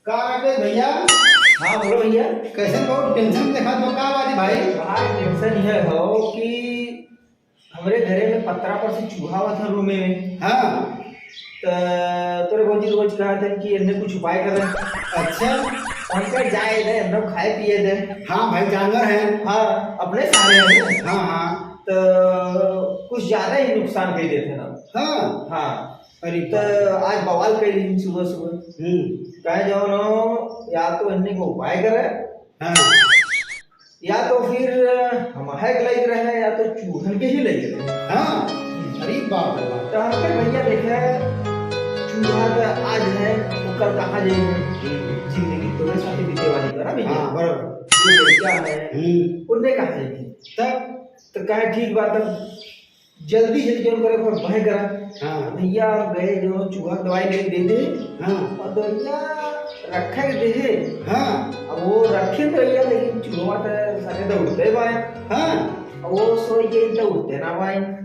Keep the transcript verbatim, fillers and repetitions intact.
का बात है भैया? हाँ, बोलो भैया। कैसे बहुत tension देखा तो, का बात है भाई? भाई, tension यह हो कि हमरे घरे में पतरा पर से चूहा आवत है रूमे में। हाँ। त तोरे भौजी रोज कहत है कि इन्हें कुछ उपाय कर। अच्छा। हम कहे जाए दे, हम लोग खाए पिए दे। हाँ भाई, जानवर है। हाँ, अपने सारे हैं। हाँ, हाँ। त कुछ ज्यादा ही नुकसान कर देते ना। हाँ। हाँ। अरे त बाप। आज बवाल कर ली सुबह सुबह। हम्म। कहे जाओ ना, या तो इन्हें को उपाय करे, हाँ। या तो फिर हम है के लायक रहे, या तो चूहन के ही लायक रहे। हाँ। अरे बाप रे बाप। तो हमके भैया देखे, चूहा तो आज है, वो कल कहाँ जाएगा? हम्म। जिंदगी तोरे साथ बीते वाली बा ना भैया। हाँ, बराबर। जो लड़का है, हम्म। उनने कहाँ जाएगी? तब? तो कहे, ठीक बात है, जल्दी से जौन करे, ओकर बहे करा। हाँ। भैया गए, जो चूहा के दवाई लेके दे दे। हाँ। और दवाइया रखे के देहे। हाँ। अब वो रखे दवाइया, लेकिन चूहा तो सारे दौड़ते बाए। हाँ। अब वो सोई गई तो उठते ना बाए।